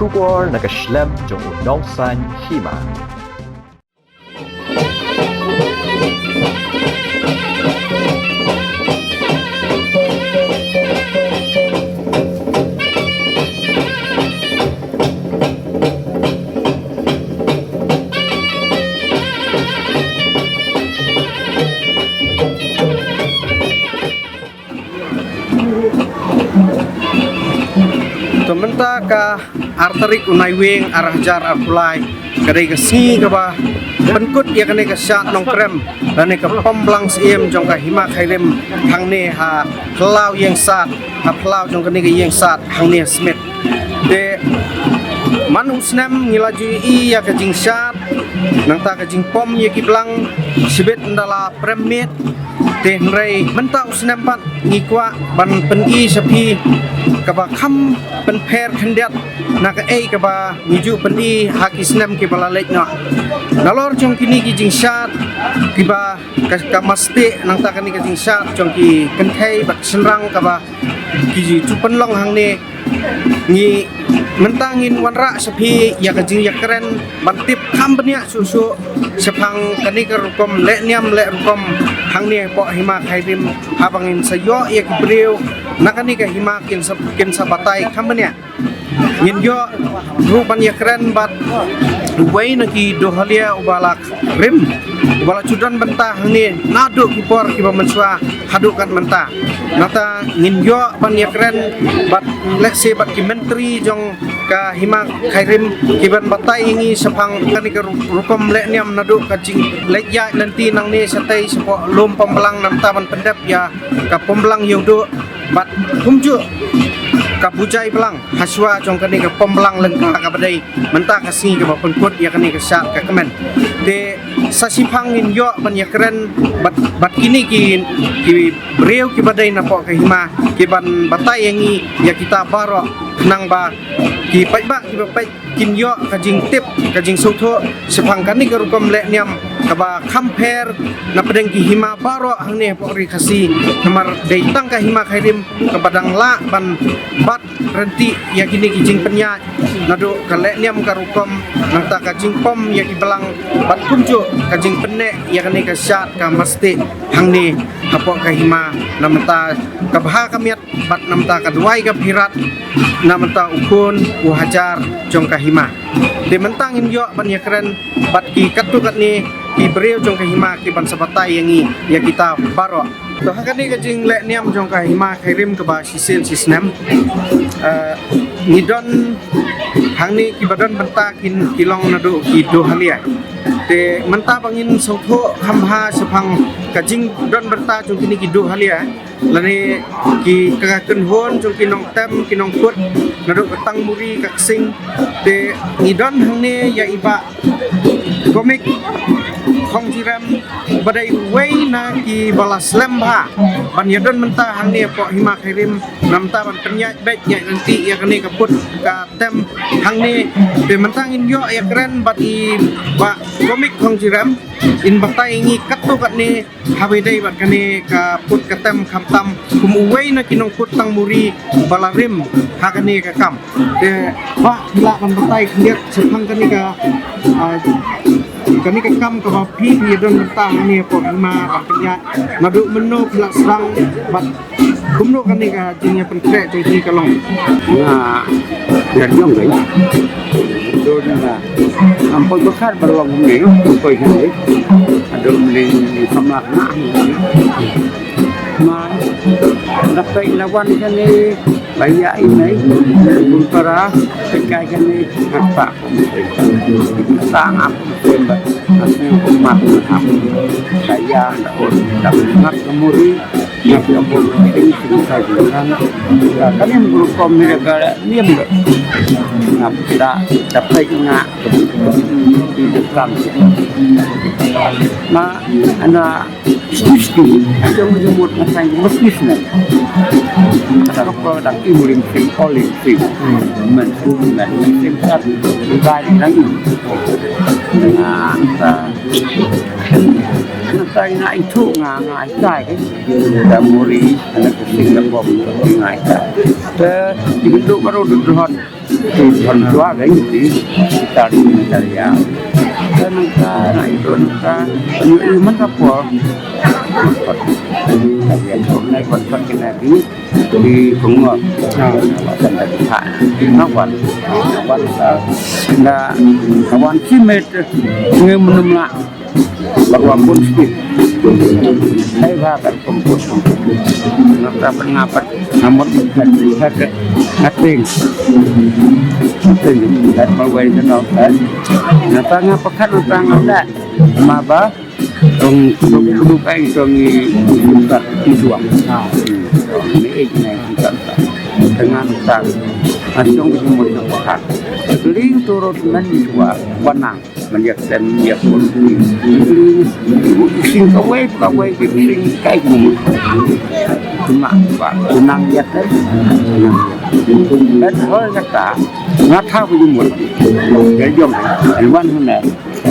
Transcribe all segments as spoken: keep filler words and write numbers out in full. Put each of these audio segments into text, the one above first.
Khubor na ka shlem jong u nongsaiñ hima. To mynta ka ar tarik u Naiwieng ar hajar arphew lai, ka dei ka sngi kaba pynkut ïa kane ka shad nongkrem lane ka pom blang syiem jong ka Hima Khyrim hangne ha phyllaw ïing shad, ha phyllaw jong kane ka ïing shad hangne ha Smit. Te man u snem ngi la ju ïohi ïa ka jingshad, nangta ka jingpom ïa ki blang shibit ynda la prem miet. Te hynrei mynta u snem pat ngi kwah ban pyni sha phi kaba kham pynpher khyndiat na kaei kaba ngi ju pyni ha ki snem kiba la leit noh. Nalor jong kine ki jingshad kiba ka, ka mastic nangta kane ka jingshad jong ki kynthei bad shynrang kaba ki ju pynlong hangne, ngi mynta ngin wanrah sha phi ïa ka jingïakren ban tip kham bniah shuh shuh shaphang kane ka rukom leh niam leh rukom hangne hapoh Hima Khyrim, haba ngin sa ïoh ïa ki briew na kane ka hima kin sa, kin sa batai kham bniah. Ngin ïoh ruh ban ïakren bad uwei na ki duhalia uba la rim, uba la ju don bynta hangne naduh ki por kiba mynshuwa haduh kat mynta. Nangta ngin ïoh ban ïakren bad lehse bad ki myntri jong ka Hima Khyrim kiban batai ïa ngi shaphang kane ka ru-, rukom leh niam naduh ka jingleit ïaid lynti nangne shatei shapoh lum pom blang nangta ban pyndep ïa ka pom blang ïewduh bad kumjuh ka bujai blang hashwa jong kane ka pom blang lyngkha kaba dei mynta ka sngi kaba pynkut ïa kane ka shad ka kmen. Te sa shiphang ngin ïoh ban ïakren bad, bad kine ki, ki briew kiba dei napoh ka hima kiban batai ïa ngi ïa kita baroh khnang ba ki paidbah kiba peit kin ïoh ka jingtip, ka jingsngewthuh shaphang kane ka rukom leh niam kaba kham pher na pdeng ki hima baroh hangne hapoh ri Khasi. Namar dei tang ka Hima Khyrim kaba dang lah ban bat rynti ïa kine ki jingpynïaid naduh ka leh niam ka rukom nangta ka jingpom ïa ki blang bad kumjuh ka jingpynneh ïa kane ka shad ka mastic hangne hapoh ka hima. Na mynta ka bha ka miat bad na mynta ka duwai ka phirat na mynta u khun u hajar jong ka hima. Te mynta ngin ïoh ban ïakren bad ki katto katne ki briew jong ka hima kiban sa batai ïa ngi ïa kita baroh. To ha kane ka jingleh niam jong ka Hima Khyrim kaba shisien shisnem, eh, ngi don hangne kiba don bynta kin ki long naduh ki duhalia. Te mynta ba ngin sngewthuh kham bha shaphang ka jingdon bynta jong kine ki duhalia lane ki ka kynhun jong ki nongtem ki nongkut naduh ka Tangmuri ka Ksing. Te ngi don hangne ïa i Bah Komik Khongjirem ba dei uwei na kiba la slem bha ban ïadon bynta hangne hapoh Hima Khyrim na mynta ban pynïaid beit ïaid lynti ïa kane ka put ka tem hangne. Te mynta ngin ïoh ïakren bad i Bah Komik Khongjirem in batai ïa ngi katto katne haba ïadei bad kane ka put ka tem khamtam kum uwei na ki nongkut Tangmuri ba la rim ha kane ka kam. Te Bah, phi lah ban batai khyndiat shaphang kane ka, ah, kane ka kam kaba phi phi ïadon bynta hangne hapoh hima ban pynïaid, naduh mynno phi la sdang bad kumno kane ka jingïapynkhreh jong phi ka long? Nga ïa jong ka don nga am poi bakar ba long ne poi hangne. Ado mling samla na ma dapat lawan kane ba ïa i mei bun para kai kane kata. Kata ngap ba asli umat ngap kaya dak ngap kemuri. Ngap ka bun ting ting ka jiran. Ka kane mengurus kom ni ka niam ka. Ngap da dapat nga di depan. Ma ana excuse tu. Ada mujumut ngasai excuse na. Ada ko dak imulim sing olim sing. Men men sing kat. Bai nang. Nah, ngasai na itu nga ngasai. Ka muri, ana ka sing ka bom, ngai ka. Te, di bentuk baru duduk hon. Ki thon shuwa ka ïuh i, ki tar i, ki tar ïa. Ka nangta, na i don ka, ïuh i man ka por. Ka ïa thon na i wan thon ki na ki, ki kong ngor. Ah. Wa san da ki pha. Na wan, na wan ka, na, na wan ki met, ngi mynum la. Bad wa bun skit. Hai ba kan pun pun. Nga ta ban nga pat. Nga mut nga ti ha ka. Nga ting. Nga ting. Kat ma wai na nau kat. Nga ta nga pakat nga ta nga ta. Ma ba. Tong tong tu kai tong i. Kat i suang. Ha. Ni ek ni kat. Tengah ta. Asong ni mut nga pakat. Ling turut men i suang. Banang. Man ïa kten ïa pun. Sing kawei kawei ki sing kai kum. Cuma ba kunang ïa kten. Bet hol kata. Ngat ha bu mut. Ga jom. Ai wan hana.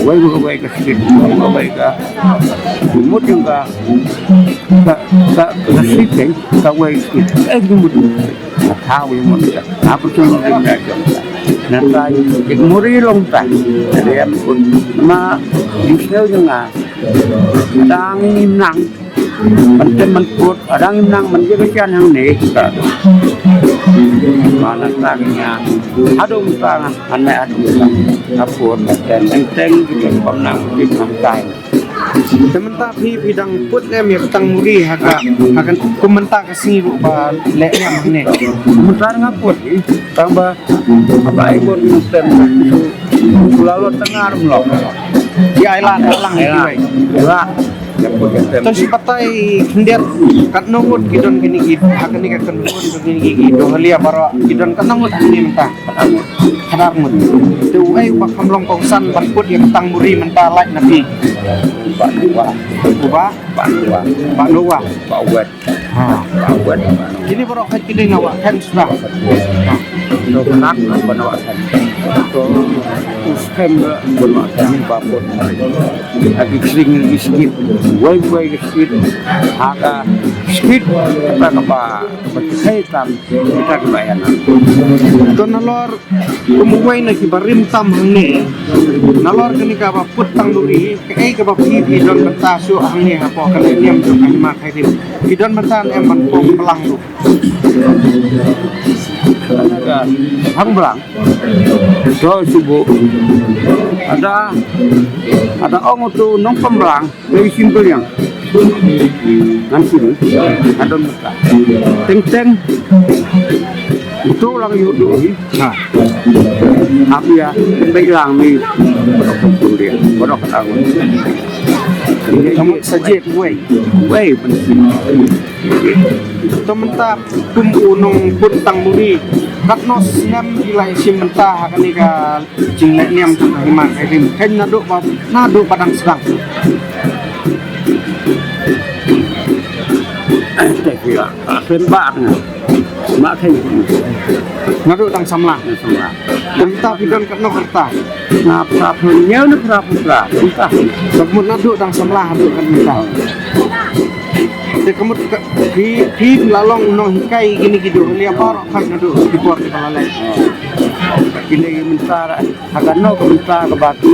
Wei kawei ka sikit. Kawei ka. Mut jong ka. Ka ka ka sikit. Kawei sikit. Ai mut. Nga thaw ïa mon ka. Nga pyrshang ïa ka jong ka. Nga thaw ïa ka muri long ta. Riam pun ma di sel jong nga. Dang im nang. Pantem man put, dang im nang man ïa ka jan hangne. Ma nga thaw ïa. Hadum ta nga, ane hadum ta. Nga put, pantem teng teng kita pam nang, kita nang kai. Te mynta phi phi dang put ne em ïa ka tang muri ha ka, ha ka kum mynta ka sngi ruh ba leh niam hangne. Mynta nga put i tang ba ba ai bor ngi tem. Kula lo tang ar mlo. Ïa ai la ai lang ïa ai la. Ïa put tem. To shi batai khyndiat katno ngut ki don kine ki ha kane ka kynhun kine ki, ki dohlia baroh ki don katno ngut hangne mynta. Khatar ngut. Khatar ngut. Te uei uba kham long kongsan ban put ïa ka tang muri mynta lait na phi. Ba Noah. Uba? Ba Noah. Ba Noah. Ba Obed. Ha. Ba Obed. Kine baroh khat kine na Wah Khen suda. To khatar na ba Noah Khen. To us Khen ba Noah Khen ba put. Agi kring agi skit. Wai wai skit. Ha ka skit. Ba ka ba. Ba ki tam. Kita ki ba ïa na. To nalor Kum uwei na ki barim tam hangne. Nalor kane kaba put tang muri, kaei kaba phi phi don bynta shuh hangne hapoh ka lehniam jong ka hima Khyrim. Phi don bynta ne em ban pom blang ruh. Hang blang. To subu. Ada, ada ong tu nongpom blang. Wei sim peliang. Ngan sini. Adon mata. Teng teng. Itu lang yu tu. Ha. Hap ya. Baik lang ni. Bodok pun dia. Bodok tahu. Kamu saja wei. Wei penting. To mynta kum u nongput tang muri. Katno snem ila ïa shim mynta ha kane ka jinglehniam jong ka hima Khyrim. Khein naduh ba naduh ba dang sdang. Te phi la. Khein ba nga. Ma khein. Naduh dang samla. Dang samla. Mynta phi don katno ka rta? Nga phra phew hynñiew ne phra phew phra. Mynta. Te ka mut naduh dang samla haduh katne mynta. Te ka mut ka, phi, phi la long u nonghikai kine ki dohlia baroh khat naduh ki por kiba la leit. Kine ki mynta ra, ha kano ka mynta kaba ki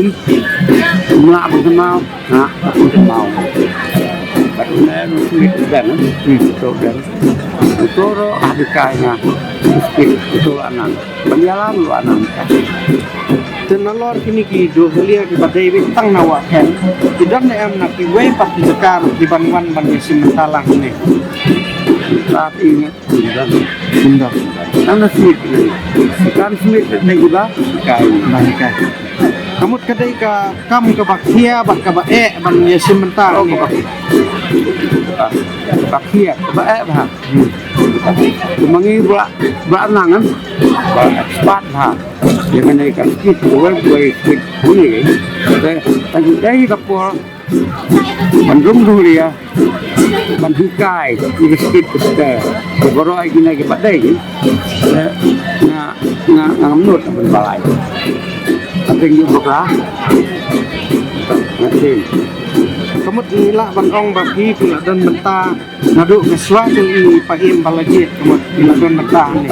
mla ba kynmaw, ha, ba kynmaw. Bad une u Smit u dang, hmm, u dang. U to ro, ah, hikai nga. U Smit u to la nang. Ban ïalam ruh anan ka. Te nalor kine ki dohlia kiba dei beit tang na Wah Khen. Ki don ne em na kiwei pat ki jaka ruh ki ban wan ban ïashim bynta lang ne. Tat i ngat. Kim don. Kim don. Nang na Smit ne. Kan Smit ne kiba. Kai. Ba kai. Ka mut ka dei ka kam kaba khia bad kaba eh ban ïashim bynta. Oh, ne. Kaba, kaba khia, kaba eh ba. Hmm. Kumba ngi ba, ba nang kan. Ba expert ha. Ïa kane ka skit, ka wei ka skit kine. Te tang dei ka por ban rung dohlia, ban hikai ïa ka skit ka. Ka baroh ïa kine kiba dei. Te nga, nga, nga ngam nud ban balai. Ka dei ïa bakla. Nga dei. Ka mut ngi lah ban ong ba phi phi la don bynta. Naduh ka shuwa jong i Paiem ba la jied ka mut i la don bynta hangne.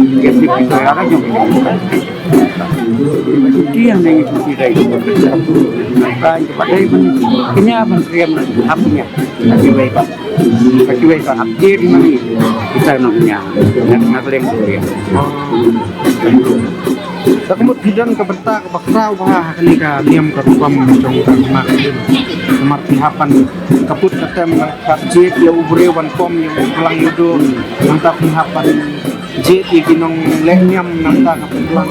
Ki ki ki ka ka jong. Ki yang dei ki dei. Ka ki ba dei ban kenya ban kriam na hap nya. Ka ki wei ba. Ka ki wei ba ap je di mani. Kita nong nya. Nak leng kriam. Ka ka mut phi don ka bynta ka ba khraw bha ha kane ka niam ka rukom jong ka hima ka rim. Namar phi hap ban ka put ka tem ka jied ïa u briew ban pom ïa u klang ïa u do. Nangta phi hap ban jied ïa ki nongleh niam nangta ka pynlang.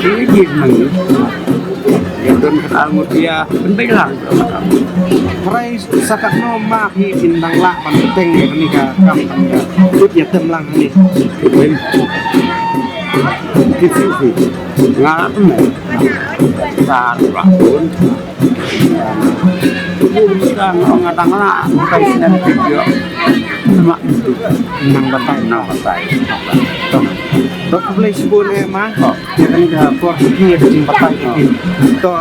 Jied jied nang. Ïa don ka al mut ïa pynbeit lang. Hynrei sa katno ma phi phin dang lah ban teng ïa kane ka kam kan ka put ïa tem lang hangne. Phi phi phi. Nga tu me. Sa tu ba pun. Nga dang lah, bukan snem video. Mak nang batai, nang batai. Dok khublei shibun eh ma. Ïa kane ka por phi ïa ka jingbatai phi. To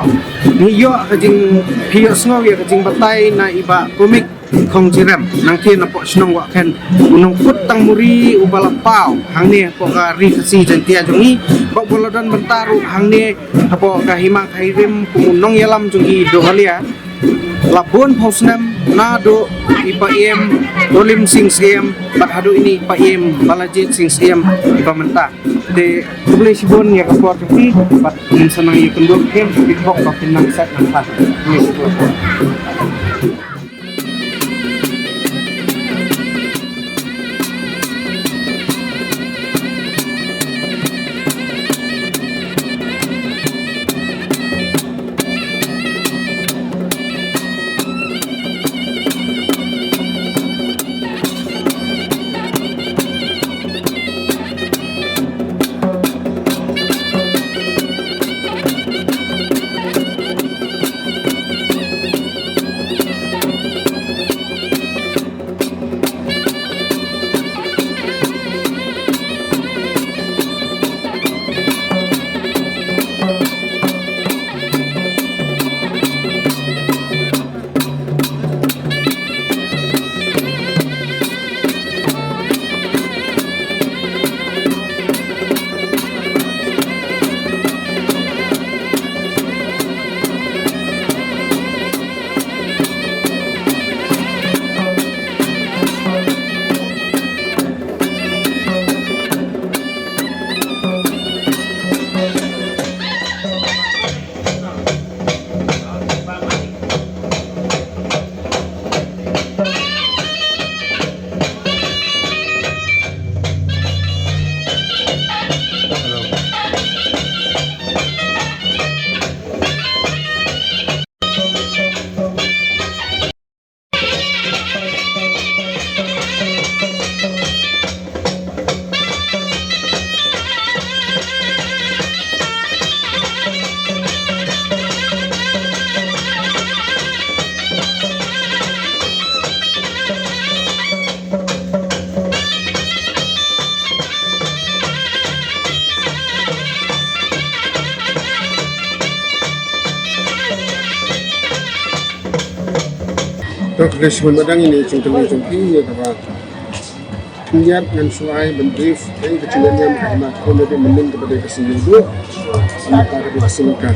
ngi ïoh ka jing phi ïoh sngew ïa ka jingbatai na i Bah Komik Khongchirem, nangta na pok shnong Wahkhen, u nongkut tang muri uba la paw hangne hapoh ka Ri Khasi Jaiñtia jong ngi, bad uba la don bynta ruh hangne hapoh ka hima ka rim kum u nongïalam jong ngi Dohalia. La bun phew snem naduh i Paiem Tolim Sing Syiem bad haduh ine i Paiem Balajied Sing Syiem iba mynta. Te khublei shibun ïa ka por jong phi bad ngin sa nang ïakynduh ïa phi bok ba phin nang set nang pan. Khublei shibun. Dok Rishman madang ini jingkylli jong phi ïa kaba ngiat ngan shuwa ban brief ïa ka jingïaid niam ka hima ka rim mynnin kaba dei ka sngi Ïewduh. Mynta ka dei ka sngi ka.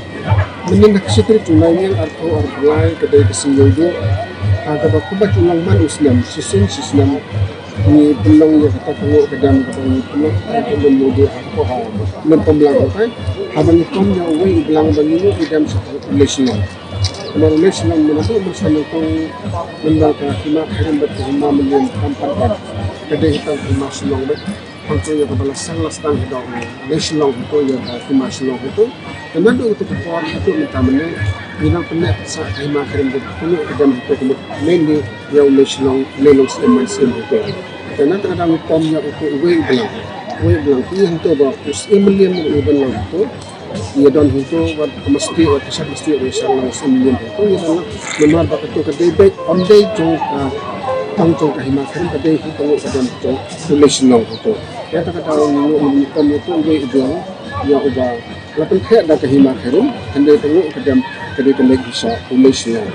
Mynnin ha ka shi tarik jong u Naiwieng arphew arphew lai ka dei ka sngi Ïewduh. Ha kaba kumba ju long man u snem, shisien shisnem ngi pynlong ïa kata ka nguh ka dem kaba ngi pynlong ha ka lum Ïewduh ha ka, ha lum Pamlang, okay? Haba ngi pom ïa uwei u blang ba ngi nguh ngi dem sha u Lei Shlong. Namar u Lei Shlong mynta mynta mynta ka hima Khyrim bad ka hima Mylliem kam pat ban. Ka dei hi tang ka hima Shillong bad. Hangto ïa kaba la sdang la sdang haduh u Lei Shlong hangto ïa ka hima Shillong hangto. Te naduh kato ka por haduh mynta mynne ngi nang pynneh pynsah ka hima Khyrim ka pynlong ka dem hangto ka mut mynne ïa u Lei Shlong, u Lei Long Syiem Man Syiem hangto. Te na kata ka daw ngi pom ïa uto uwei u blang, uwei u blang, i hangto ba u Syiem Mylliem u ban long hangto. Ïa don hangto wat ka masti, wat ka shad masti, wat ka shad lang Syiem Mylliem hangto ïa don lang. Namar ba kato ka dei beit, ym dei jong ka, tang jong ka hima Khyrim, ka dei hangto ka don jong u Lei Shlong hangto. Ïa kata ka daw ngi ngi pom ïa uto uwei u blang ïa uba la pyntheh da ka hima Khyrim, hynrei ka nguh ka dem ka dei ka leit hi sha u Lei Shlong.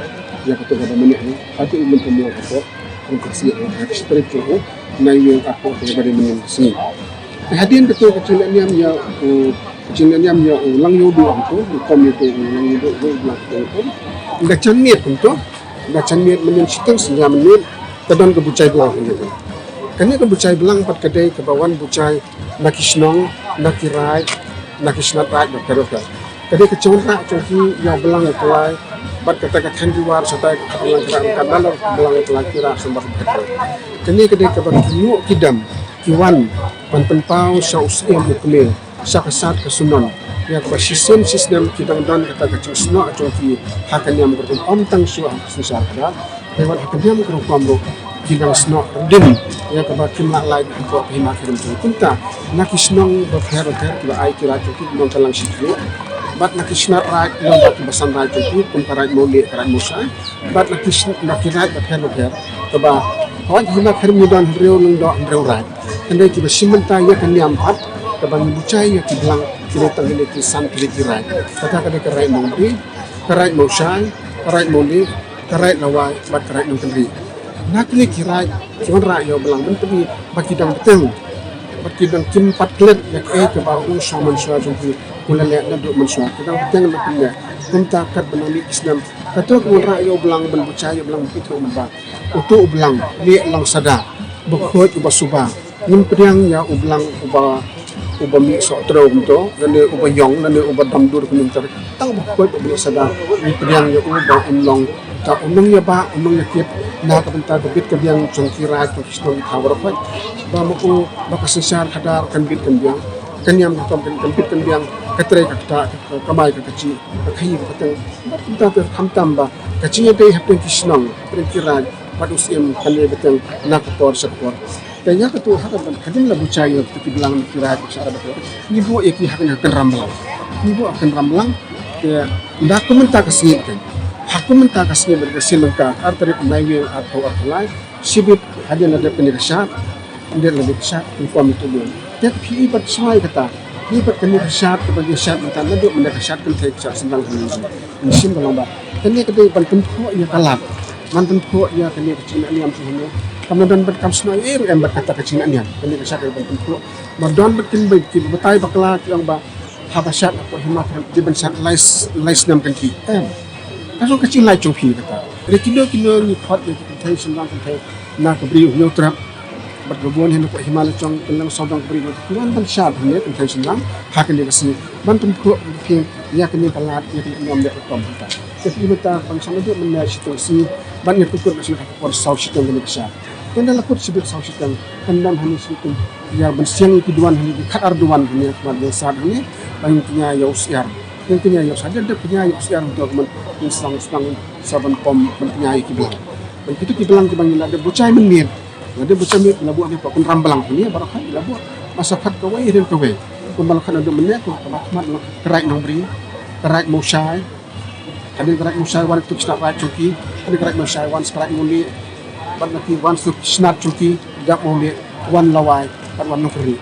Ïa kato kaba mynne hi, ha u Lum Pamlang hapoh Rangkasih ha ka shi tarik jong u Naiwieng arphew arphew lai ba dei mynnin ka sngi. Te hadien kato ka jingleh niam ïa u, ka jingleh niam ïa u Lang Ïewduh hangto, u pom ïa uto u Lang Ïewduh, u Lang Ïewduh. Ynda jan miet kumto, ynda jan miet mynnin shiteng synñia mynnin, ka don ka bujaiblang hangto. Kane ka bujaiblang pat ka dei kaba wan bujai na ki shnong, na ki raid, na ki shnat raid bapher bapher. Ka dei ka jingwanrah jong ki ïa u Blang u Trai bad kata ka thaiñ Riwar shatai ka Blang Trai ka Blang u Trai ki rah sumar bapher. Kane ka dei kaba ki nguh ki dem ki wan ban pynpaw sha u Syiem u Kmie, sha ka sad ka shnong. Ïa kaba shisien shisnem ki dang don kata ka jingsnoh jong ki ha ka niam ka rukom, ym tang shuh ha ka synshar khadar. Hynrei wat ha ka niam ka rukom ruh ki dang snoh rdin ïa kaba kim lah lait hapoh ka hima Khyrim jong ki. Kumta na ki shnong bapher bapher kiba ai ki raid jong ki, nongkyndong shi tylli. Bad na ki shnat raid, nongba kiba san raid jong ki, kum ka raid Mawlieh, ka raid Mawshai. Bad na ki sn-, na ki raid bapher bapher kaba hooid hima Khyrim ngi don hynriew lyngdoh hynriew raid. Hynrei kiba shim bynta ïa ka niam pat kaba ngi bujai ïa ki blang ki dei tang kine ki san tylli ki raid. Kata ka dei ka raid Nongbri, ka raid Mawshai, ka raid Mawlieh, ka raid Lawai bad ka raid Nongkynrih. Na kine ki raid ki wanrah ïa u Blang ban pyni ba ki dang bteng, ba ki dang kim pat klet ïa kaei kaba u shong mynshuwa jong ki u la leh naduh mynshuwa. Ki dang bteng na pynleh. Kumta katba nang mih ki snem, kato ki wanrah ïa u Blang ban bujai ïa u Blang ban ithuh mynba uto u Blang, leh long sada, ba khuid uba suba. Ngim pdiang ïa u Blang uba, uba mih soh trew kumto, lane uba ïong, lane uba dam dur kumto. Tang uba khuid uba mih sada, ngim pdiang ïa u ba un long, ta un long ïa ba, un long ïa kit, na ka bynta ka bit ka biang jong ki raid jong ki shnong ki thaw baroh khuid. Ba ma u, ba ka synshar khadar kan bit kan biang, ka niam ka rukom kan, kan bit kan biang, ka trei ka ktah, ka kamai ka kajih, ka khaïi ka pateng. Bad kumta te khamtam ba ka jingïadei hapdeng ki shnong, hapdeng ki raid bad u Syiem kan ïadei bteng na ka por sha ka por. Te ïa kato ha kaba hadien la bujai ïa kato ki blang ki raid ki sha ka por, ngi buh ïa ki ha ka kynram blang. Ngi buh ha ka kynram blang. Te da kum mynta ka sngi kan, ha kum mynta ka sngi bad ka sngi lyngkar, ar tarik Naiwieng arphew arphew lai. Shibit hadien la dep kane ka shad, hadien la dep ka shad, ngi pom ïa uto u blang. Te phi i pat shuwa ïa kata, phi i pat kane ka shad kaba ngi shad mynta naduh mynta ka shad kynthei ka shad synrang hangne. Ngi shim ka long ba kane ka dei ban pynthoh ïa ka lad, ban pynthoh ïa kane ka jingleh niam jong hangne. Kam don bad kam snoh ei ruh em bad kata ka jingleh niam. Kane ka shad ka dei ban pynthoh. Ba don bad kin beit ki batai bakla ki ong ba haba shad hapoh hima Khyrim dei ban shad lai s-, lai snem kynthei. Em. Ka long ka jinglait jong phi kata. Re kino kino ngi khot ïa ki kynthei shynrang kynthei na ka Bri u Hynñiewtrep. Bad ka bun hi na ka hima la jong kylleng sawdong ka Bri u Hynñiewtrep. Ki wan ban shad hangne kynthei shynrang ha kane ka sngi ban pynthoh phi ïa kane ka lad ïa kane ka niam ïa ka rukom kata. Te phi mynta ban shad naduh mynne shiteng sngi ban ïa pynkut na sngi ha ka por saw shiteng kane ka shad. Te ynda la kut shibit saw shiteng kan don hangne shiteng ïa ban siang ïa ki duwan hangne ki khatar duwan hangne ha khmat ïa u Sad hangne ban kñia ïa u Syiar. Ban kñia ïa u Syiar, dep kñia ïa u Syiar hangto ka mut ban sdang sdang sa ban pom ban kñia ïa ki blang. Ban kito ki blang kiba ngi la dep bujai mynmiet. La dep bujai mynmiet la buh hangne hapoh kynram blang hangne baroh kawei la buh. Ba sa khat kawei hadien kawei. Kumba la khat naduh mynne kumba la khat ka raid Nongbri, ka raid Mawshai. Hadien ka raid Mawshai wan sha ki shnat raid jong ki, hadien ka raid Mawshai wan sha ka raid Mawlieh, bad na ki wan sha ki shnat jong ki, dap Mawlieh, wan Lawai, bad wan Nongkynrih.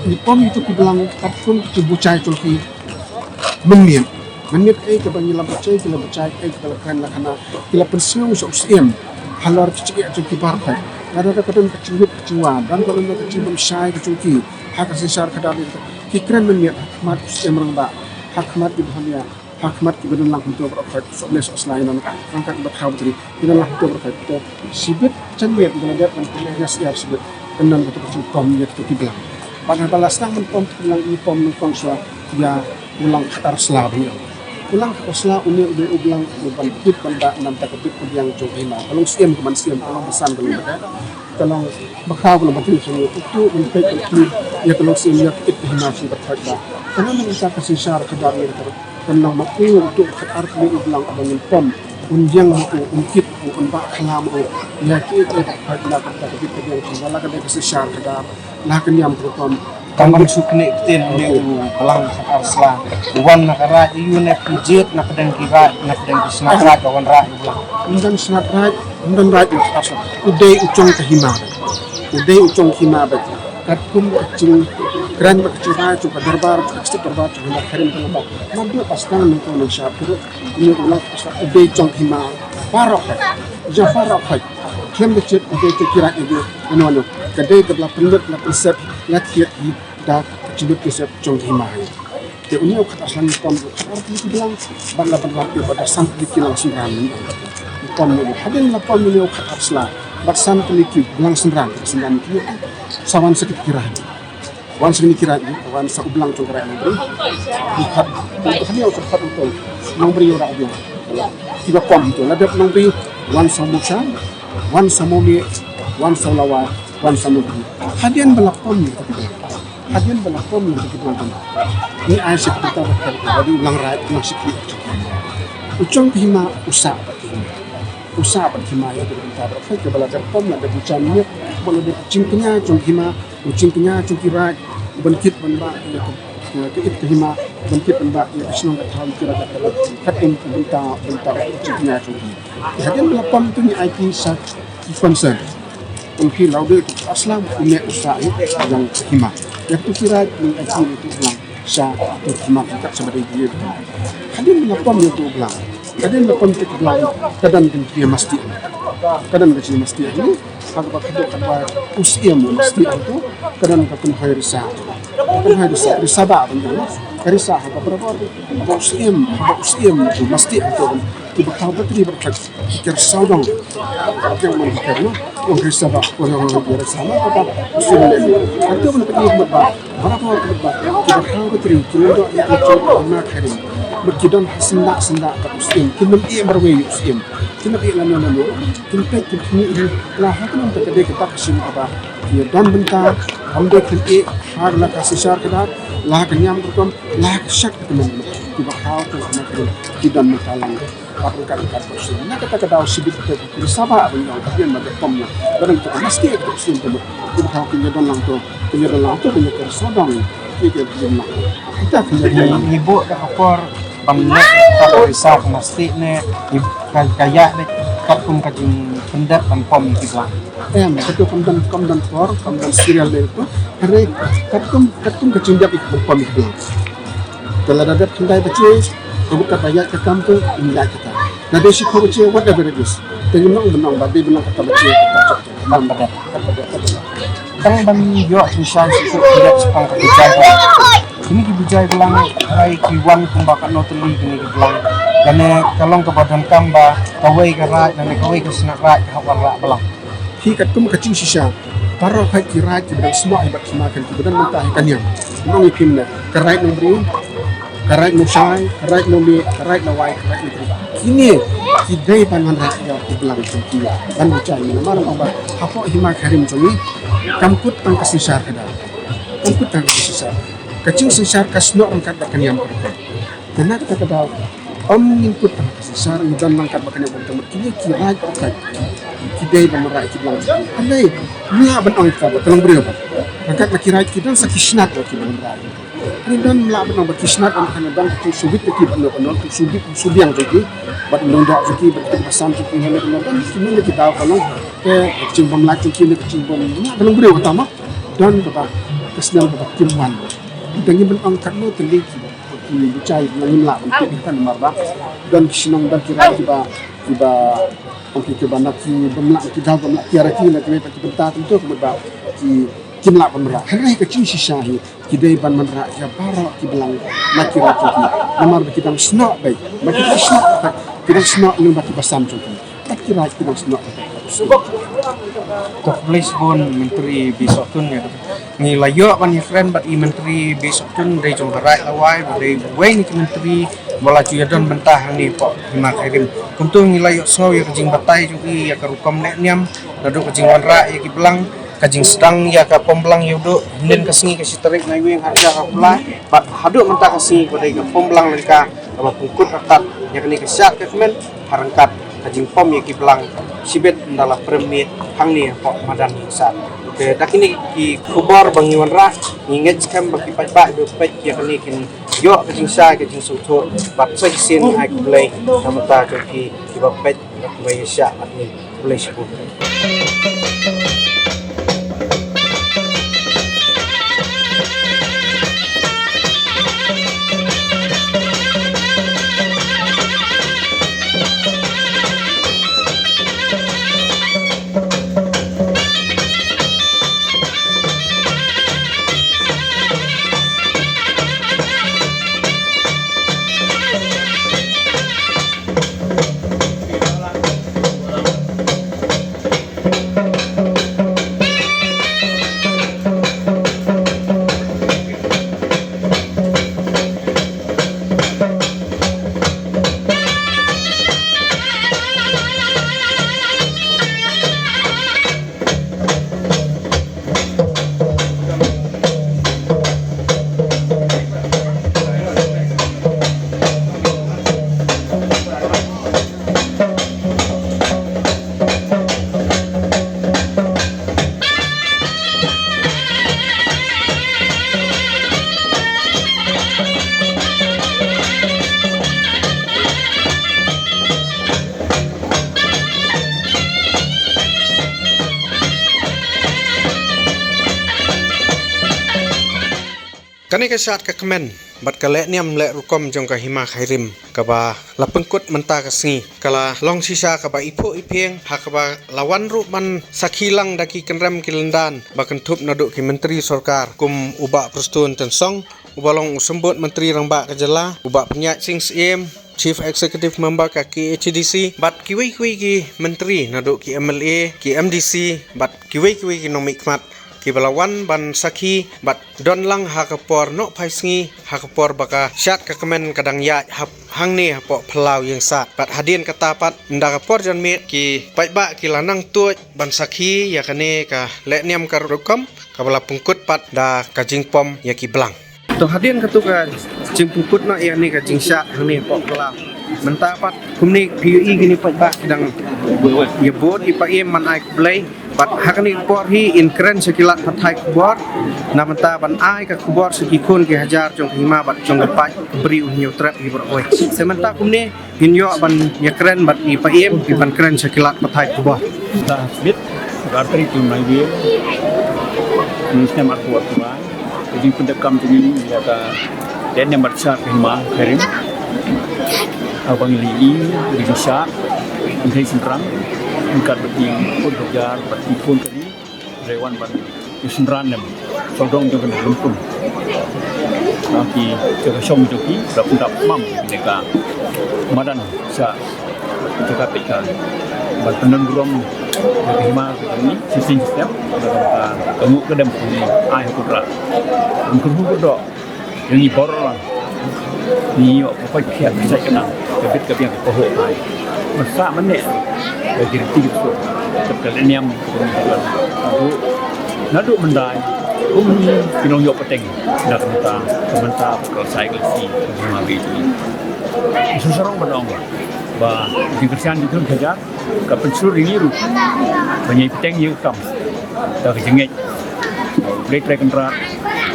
Ngi pom ïa kito ki blang, katkum ki bujai jong ki, mynmiet. Mynmiet kaei kaba ngi la bujai, ki la bujai, kaei kaba la kren la khana, ki la pynsngew sha u Syiem halor ki jingeh jong ki baroh. Lada ka don ka jingmut ka jingwa, don ka don ka jingbymshai ka jong ki ha ka synshar khadar, ki kren mynmiet ha khmat u Syiem Rangbah. Ha khmat ki bhalia, ha khmat ki ba don lang hangto baroh khoit, soh blei soh sla ïa nong, ryngkat ki ba khaw batri, ki don lang hangto baroh khoit. Te shibit jan miet ba la dep ban pynïasyiar shibit, kan don kato ka jingpom ïa kito ki blang. Bad haba la sdang ban pom kito ki blang, ngi pom nyngkong shuwa ïa u lang khatar sla ba ngi ong. U lang khatar sla une u dei u blang uban kit ban bah na bynta ka bit ka biang jong ka hima. Ka long syiem ka ban syiem, ka long basan ka long basan. Ka long bakhraw ka long batri, shu utu ban peit ban kit ïa ka long syiem ïa ka bit ka hima shu ka thait ba. Ka long na ka synshar khadar ïa ka, ka long ma u utu khatar kli u blang uba ngin pom. Un biang ma u, un kit ma u, un bah khlam ma u. Ïa ki bit ka thait ba, ka bit ka biang jong u, la ka dei ka synshar khadar, la ka niam ka rukom. Tang ban shu knieh ktien une u blang khatar sla. Wan na ka raid ïa u ne ki jied na pdeng ki raid, na pdeng ki shnat raid ba wanrah ïa u blang. Ym don shnat raid, ym don raid na khatar sla. U dei u jong ka hima. U dei u jong ka hima beit. Katkum ka jingkren bad ka jingrwai jong ka dorbar, ka district dorbar, jong ka hima ka rim ka laba. Naduh ba sdang nangto nangshad, u dei u blang khatar sla, u dei jong ka hima. Baroh khoit. Jong baroh khoit. Khlem da jied u dei jong ki raid ïa u. Ano ano. Ka dei kaba la pynlut, la pynset, la thied hi da ka jinglut jingset jong ka hima hi. Te une u khatar sla ngi pom u khatar tylli ki blang, bad la ban lam ïa u bad da san tylli ki lang synran. Ngi pom une, hadien la pom une u khatar sla bad san tylli ki blang synran, synran ki sa wan sa ki raid. Wan sa kine ki raid, wan sa u blang jong ka raid Nongbriew. Ki khat, u khat, u khat, u khat, Nongbriew ra u blang. Kiba pom hangto, la dep Nongbriew, wan sa u Mawshai, wan sa u Mawlieh, wan sa u Lawai, wan sa u Nongbriew. Hadien ba la pom ïa ki blang. Hadien ba la pom ïa ki blang. Ngi ai sa ki bynta ba ka dei u lang raid, u lang shakri. U jong ka hima u sah bad ka hima. U sah bad ka hima ïa ka bynta ba ka dei ba la dep pom, la dep u jan miet, ba la dep jingkñia jong ka hima. U jingkñia jong ki raid, ban kit ban bah ïa ka, ïa ka it ka hima, ban kit ban bah ïa ka shnong ka thaw, ki raid ka, katkum ka bynta, bynta u jingkñia jong ki. Hadien ba la pom te ngi ai ki sa ki concern. Ong ki, la u dei u khatar sla, une u sah ïa ka hima. Ïa kito ki raid ngi ai ki ïa u blang sha uto u hima, kat shaba dei ki ïa. Hadien ba la pom ïa uto u blang, hadien ba la pom ïa uto u blang, ka don ka jingmasti. Ka don ka jingmasti. Ha kaba khadduh katba u syiem u masti hangto, ka don ka kynhoi risa. Ka kynhoi risa, risa bah ban ong. Ka risa ha ka barabor, haba u syiem, haba u syiem u masti hangto, kiba khaw batri baroh khoit ki ker sawdong. Ki ong man ki ker, no? Ong risa bah, ong, ong, ong risa bah, kaba u syiem leh. Hangto ban pynïoh mut ba barabor ki ba, kiba khaw batri, ki lyngdoh ïa ki jong ki hima ka rim. Bad ki don ha syndah syndah bad u syiem, kim ïeh marwei ïa u syiem. Kim ïeh lano lano, kim peit kim khmih hi, la ha ka nongta ka dei kata ka sien kaba ïa don bynta, kam dei kim ïeh ha la ka synshar khadar, la ka niam ka rukom, la ka shad ka kmen. Kiba khaw ka hima ka rim, ki don bynta lang. Bad ryngkat ryngkat bad sien. Na kata ka daw shibit te ki risa bah ban ong, ka biang ba dei pom na. Ba dang te ka masti ka sien te ba. Ki ba khaw ki ïa don lang to, ki ïa don lang to, ki ïa ker sawdong. Ki ïa ker lang. Kita ki ïa don lang. Ngi buh da ka por ban leh ka risa ka masti ne, ngi ka, ka ïa dei katkum ka jingpyndep ban pom ki blang. Em, kato kam don, kam don por, kam don serial dei to. Hynrei katkum, katkum ka jingdep ban pom ki blang. Te lada dep khyndai baje, ka mut kaba ïaid ka kam te, ngin ïaid ka kam. Lada shiphew baje, whatever it is. Te ngin ong ban ong ba dei ban long kata baje, kata jong. Kam ba dep. Tang ban ïoh synshar shisha ki dep shaphang ka bijai blang. Kine ki bijai blang, ai ki wan kumba katno tylli kine ki blang. Lane ka long kaba donkam ba kawei ka raid, lane kawei ka shnat raid, ka hap wanrah blang. Hi katkum ka jingshisha. Baroh hi ki raid kiba dang snoh hi bad ki hima kan kiba dang mynta hi ka niam. Nong ïa phim ne. Ka raid Nongbriew, ka raid Mawshai, ka raid Mawlieh, ka raid Lawai, ka raid Nongbriew. Kine ki dei ban wanrah ïa ki blang jong ki. Ban bijai namar ba hapoh hima ka rim jong ngi kam kut tang ka synshar khadar. Kam kut tang ka synshar. Ka jingsynshar ka snoh ryngkat bad ka niam ka rukom. Te na kata ka daw, ym ngin kut tang ka synshar, ngi don lang kat ba kane bun te mut kine ki raid kat. Ki dei ban wanrah ki blang. Hynrei, ngi lah ban ong ïa ka ba ka long briew ba. Ryngkat na ki raid ki don sa ki shnat ba ki ban wanrah. Hynrei don lah ban ong ba ki shnat ba kane don ki shu bit ki ba no no ki shu bit shu biang ki. Bad long dak ki bad ki basan ki hynrei don ki mane ki daw ka long. Te ka jingbym lait ki ne ka jingbym lah ban long briew kata ma. Don kaba ka sniang kaba kim wan. Te ngim ban ong katno tylli ki ba. Ki bijai ba ngim lah ban tip ïa ka namar ba don ki shnong, don ki rai kiba, kiba ong ki kiba na ki bym lah, ki daw bym lah tiar ïa ki na kiwei pat ki bynta, tymtu ka mut ba ki Kim lah ban wanrah. Hynrei ka jingshisha hi ki dei ban wanrah ïa baroh ki balang na ki raid jong ki. Namar ba ki dang snoh beit, ba ki dang snoh beit, ki dang snoh lyngba ki basan jong ki. Bad ki raid ki dang snoh beit. Khublei shibun Myntri B Sohtun ïa ka. Ngi la ïoh ban ïakren bad i Myntri B Sohtun, dei jong ka Raid Lawai, ba dei uwei na ki Myntri ba la ju ïadon bynta hangne hapoh Hima Khyrim. Kumta ngi la ïohsngew ïa ka jingbatai jong i ïa ka rukom leh niam naduh ka jingwanrah ïa ki balang, ka jingsdang ïa ka pom balang ïa u Duh hynnin ka sngi, ka shi tarik Naiwieng ha ka jaka pla, bad haduh mynta ka sngi ba dei ka pom balang lyngka kaba pynkut ryngkat ïa kane ka shad ka kmen, ha ryngkat ka jingpom ïa ki balang shibit ynda la prem miet hangne hapoh madan ïing sar. Te da kine ki khubor ba ngi wanrah, ngi ngeit skhem ba ki paidbah ba peit ïa kane kin ïoh ka jingshai ka jingsngewthuh bad sa shisien ai khublei na bynta jong ki kiba peit, kiba ïashah bad ngi. Khublei shibun. Kane ka shad ka kmen bad ka leh niam leh rukom jong ka Hima Khyrim kaba la pynkut mynta ka sngi, ka la long shisha kaba iphuh iphieng, ha kaba la wan ruh ban sakhi lang da ki kynrem ki lyndan ba kynthup naduh ki Myntri Sorkar kum u Bah Prestone Tynsong, uba long u Symbud Myntri Rangbah ka jylla, u Bah Pynïaid Sing Syiem, Chief Executive Member ka K H A D C, bad kiwei kiwei ki Myntri naduh ki M L A, ki M D C, bad kiwei kiwei ki nongmihkhmat kiba la wan ban sakhi bad don lang ha ka por nohphai sngi, ha ka por ba ka shad ka kmen ka dang ïaid hap hangne hapoh phyllaw ïing sar. Bad hadien kata pat, ynda ka por janmiet, ki paidbah ki la nang tuid ban sakhi ïa kane ka leh niam ka rukom kaba la pynkut pat da ka jingpom ïa ki balang. To hadien katto ka jingpynkut noh ïa kane ka jingshad hangne hapoh phyllaw, mynta pat kumne phi ïohi kine paidbah ki dang ïa bud ïa paiem ban ai khublei. Bad ha kane ka por hi yn kren sha ki lad pathai khubor na bynta ban ai ka khubor sha ki khun ki hajar jong ka hima bad jong ka paid ka bri u Hynñiewtrep hi baroh kawei. Te mynta kumne ngin ïoh ban ïa kren bad i paiem, i ban kren sha ki lad pathai khubor. Mynta ha ka sngi, ka artylli tu Naiwieng, mynta snem arphew arphew wei, ka jingpyndep kam jong ngi ïa ka leh niam bad shad ka hima Khyrim. Haba ngi la ïohi ka jingshad kynthei shynrang ryngkat bad ki khun hajar bad ki khun kari, hynrei wan ban ïa synran lem sawdong jong ka nongpynim. Ki jaka shong jong ki da pyndap mam ne ka madan sha jaka pyrkhat ban pyndon burom ïa ka hima ka jong ngi shisien shisien. Ka nguh ka dem ka ngi ai ha Kynrad. Ban kyrhu kyrdoh ïa ngi baroh lang. Ngi ïoh ka pait khiah ka jait ka nang, ka bit ka biang ka pahuh ai. Mynta mynne ka jingtip ka leh niam ka ngi. Naduh mynta kum ki nongïoh pateng da ka mynta, ka mynta ka sai ka lasi ka hima ka jong ngi. Shu sarong ban ong ba jingkyrshan jingkyrkhu hajar ka pynshlur ïa ngi ruh ban ïai bteng ïa ka kam da ka jingngeit. Blei Trai Kynrad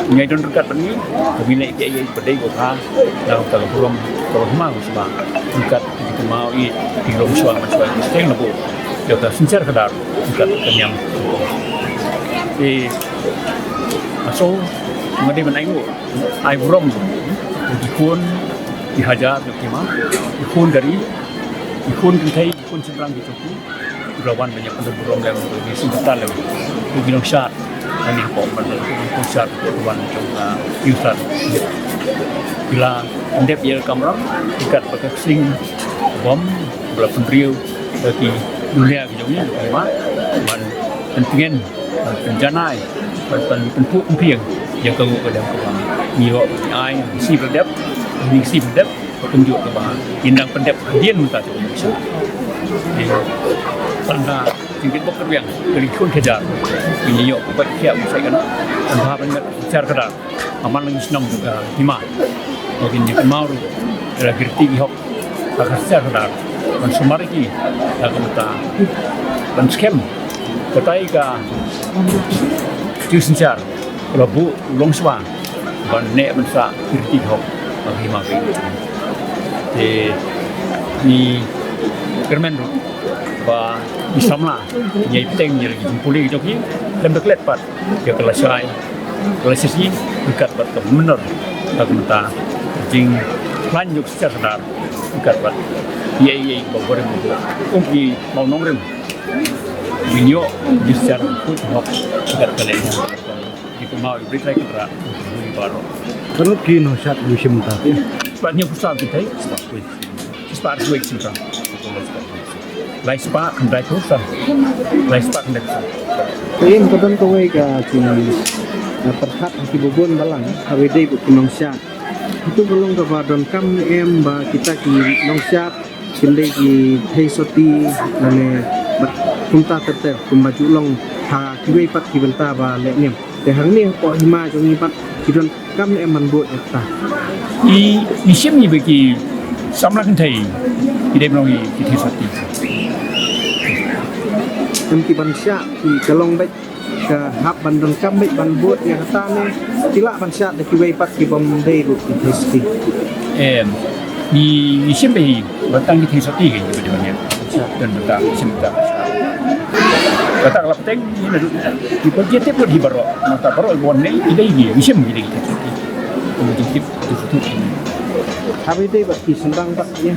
un ïai don ryngkat bad ngi, ba ngin leh ïa ki ba dei ba bha, da ka burom ka hima ka sma ryngkat ki kynmaw ïa ki long shuwa man shuwa ki steng na bu da ka synshar khadar ryngkat ka niam. Te aso nga dei ban ai nguh ai burom ki khun ki hajar ki hima, ki khun kari, ki khun kynthei, ki khun shynrang ki jong ki. Ki la wan ban ïa pynlong burom lem, ki sngewbha lem, ki nongshad, Ani ko man ko sar ko wan jong ka yusan. Ki la dep ïa ka kamram, ikat ba ka ksing bom, ba la pynriew ba ki dulia ki jong ngi, ki ma, ban pyntngen, ban pynjanai, ban, ban pynpuk pynpiang ïa ka ngu ka dem ka bang. Ngi ïoh ai, ngi sib dep, ngi sib dep. Ka kumjuh kaba ngin dang pyndep hadien mynta ka kumjuh. Ïa, tang ka jingkit bok ka rwiang ka ri khun ka jar. Ngin ïoh ka bat khiah ba sai kan. Tang ka ban ngat jar ka dar. Aman lang shnong ka hima. Ba ngin ïa kynmaw ruh. Ïa la ki riti ki hok. Ka ka jar ka dar. Ban sumar ki. Ka ka mynta. Ban skhem. Batai ka. Ju synshar. Ka la buh u longswa ban neh ban sah ki riti ki hok ba ki hima phi. Te ngi kyrmen ruh ba ngi samla ngi ai bteng ïa la ki jingpule ki jong ki khlem da klet pat ïa ka lashai ka lashai ryngkat bad ka mynner ka mynta jingkhlaiñ jong ka sar sar ryngkat bad ïa ïa ba gorem ba um ki mawnongrim. Ngi ïoh ki sar kut hok ryngkat ka leh. Ki kynmaw ïa u Blei Trai Kynrad ïa baroh. Ka ruh ki nongshad u shim ta. Spah hynñiew phew san ki tai. Spah hynñiew phew san. Lai spah khyndai phew san. Lai spah khyndai phew san. Te ïa ka don kawei ka jing, eh, pyrkhat ha kiba bun balang, kawei dei ba ki nongshad. Itu ka long kaba donkam ne em ba kita ki nongshad kin dei ki thei soti lane bad kumta ter ter kumba ju long ha kiwei pat ki bynta ba leh niam. Te hangne hapoh hima jong ngi pat ki donkam ne em ban bud ïa kata. I, i shim i ba ki samla kynthei ki dei ban long i ki thei soti. Em ki ban shah ki ka long bad ka hap ban donkam bad ban bud ïa kata ne ki lah ban shah da kiwei pat ki bym dei ruh ki thei soti. Em, ngi, ngi shim bad hi ba tang ki thei soti ki ba dei ban ïa. Acha. Dan bad tang shim bad tang. Kata ka la pateng ngi na ruh ki ba ki tip ruh hi baroh. Mata baroh bon ne i dei ngi, ngi shim ngi dei ki thei soti. Ngi tip ki soti. Haba dei bad ki sendang bad ïa.